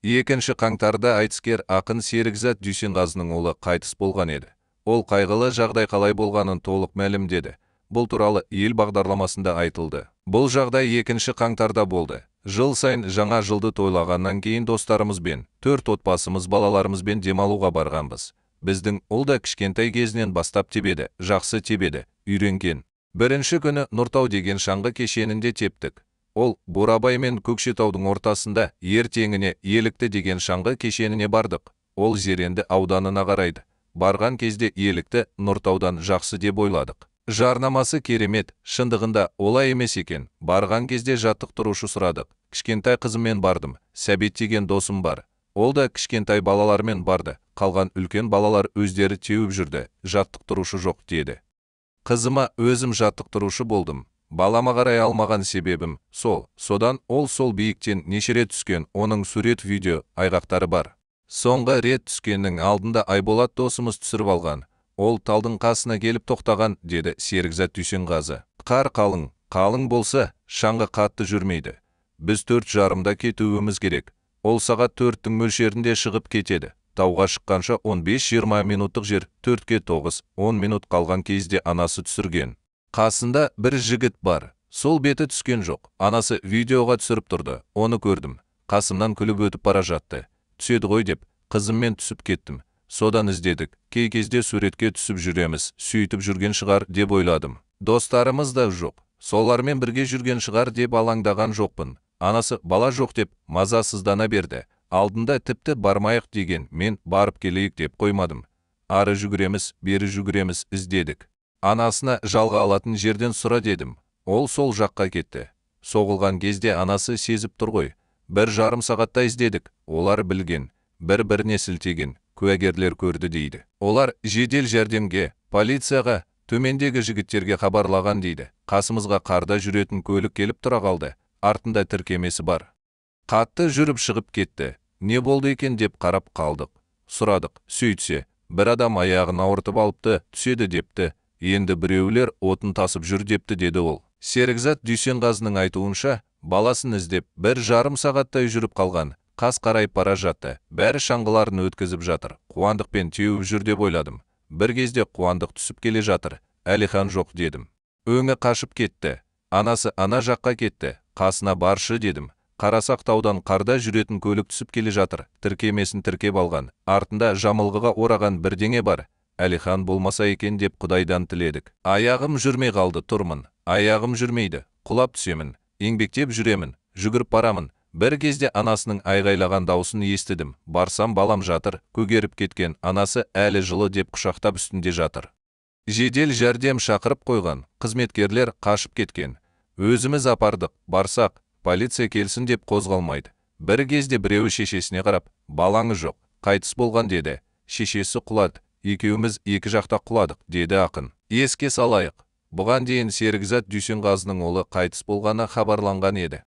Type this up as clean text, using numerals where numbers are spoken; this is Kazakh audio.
2 қаңтарда айтыскер ақын Серікзат Дүйсенғазының ұлы қайтыс болған еді. Ол қайғылы жағдай қалай болғанын толық мәлімдеді. Бұл туралы ел бағдарламасында айтылды. Бұл жағдай 2 қаңтарда болды. Жыл сайын жаңа жылды тойлағаннан кейін достарымызбен, 4 отбасымыз балаларымызбен демалуға барғанбыз. Біздің ұл да кішкентай кезінен бастап тебеді, жақсы тебеді, үйренген. Бірінші күні Нұртау деген шаңғы кешенінде тептік. Ол Бурабай мен Көкшетаудың ортасында, ертеңіне Елікті деген шаңғы кешеніне бардық. Ол Зеренді ауданына қарайды. Барған кезде Елікті Нұртаудан жақсы деп ойладық. Жарнамасы керемет, шындығында олай емес екен. Барған кезде жаттықтырушы сұрадық. Кішкентай қызыммен бардым. Сәбит деген досым бар. Ол да кішкентай балалармен барды. Қалған үлкен балалар өздері теуіп жүрді. Жаттықтырушы жоқ деді. Қызыма өзім жаттықтырушы болдым. Балама қарай алмаған себебім сол. Содан ол сол биіктен неше рет түскен, оның сурет, видео айғақтары бар. Соңғы рет түскеннің алдында Айболат досымыз түсіріп алған. Ол талдың қасына келіп тоқтаған, деді Серікзат Дүйсенғазы. Қар қалың, қалың болса, шаңғы қатты жүрмейді. Біз 4:30-да кетуіміз керек. Ол сағат 4-тің мөлшерінде шығып кетеді. Тауға шыққанша 15-20 минуттық жер, 8:55, 10 минут қалған кезде анасы түсірген. Қасында бір жігіт бар. Сол беті түскен жоқ. Анасы видеоға түсіріп тұрды. Оны көрдім. Қасымнан күліп өтіп бара жатты. Түседі ғой деп, қызыммен түсіп кеттім. Содан іздедік. Кей кезде суретке түсіп жүреміз, сөйтіп жүрген шығар деп ойладым. Достарымыз да жоқ. Солармен бірге жүрген шығар деп алаңдаған жоқпын. Анасы бала жоқ деп мазасыздана берді. Алдында тіпті бармайық деген, мен барып келейік деп қоймадым. Ары жүгіреміз, бері жүгіреміз, іздедік. Анасына жалға алатын жерден сұра дедім. Ол сол жаққа кетті. Соғылған кезде анасы сезіп тұр ғой. 1,5 сағатта іздедік. Олар білген, бір-біріне сілтеген, куәгерлер көрді дейді. Олар жедел жәрдемге, полицияға, төмендегі жігіттерге хабарлаған дейді. Қасымызға қарда жүретін көлік келіп тұра қалды. Артында тіркемесі бар. Қатты жүріп шығып кетті. Не болды екен деп қарап қалдық. Сұрадық. Сөйтсе, бір адам аяғын ауыртып алыпты, түседі депті. Енді біреулер отын тасып жүр депті, деді ол. Серікзат Дүйсенғазының айтуынша, баласын іздеп 1,5 сағаттай жүріп қалған. Қас қарайып бара жатты. Бәрі шаңғыларын өткізіп жатыр. Қуандықпен теуіп жүр деп ойладым. Бір кезде Қуандық түсіп келе жатыр. Әлихан жоқ дедім. Өңі қашып кетті. Анасы ана жаққа кетті. Қасына баршы дедім. Қарасақ таудан қарда жүретін көлік түсіп келе жатыр. Тіркемесін тіркеп алған. Артында жамылғыға ораған бірдеңе бар. Әлихан болмаса екен деп Құдайдан тіледік. Аяғым жүрмей қалды, тұрмын. Аяғым жүрмейді. Құлап түсемін. Еңбектеп жүремін. Жүгіріп барамын. Бір кезде анасының айғайлаған даусын естідім. Барсам балам жатыр, көгеріп кеткен, анасы әлі жылы деп құшақтап үстінде жатыр. Жедел жәрдем шақырып қойған, қызметкерлер қашып кеткен. Өзіміз апардық, барсақ, полиция келсін деп қозғалмайды. Бір кезде біреуі шешесіне қарап, балаңы жоқ, қайтыс болған деді. Шешесі құлады, екеуміз екі жақта құладық, деді ақын. Еске салайық, бұған дейін Серікзат Дүйсенғазының ұлы қайтыс болғаны хабарланған еді.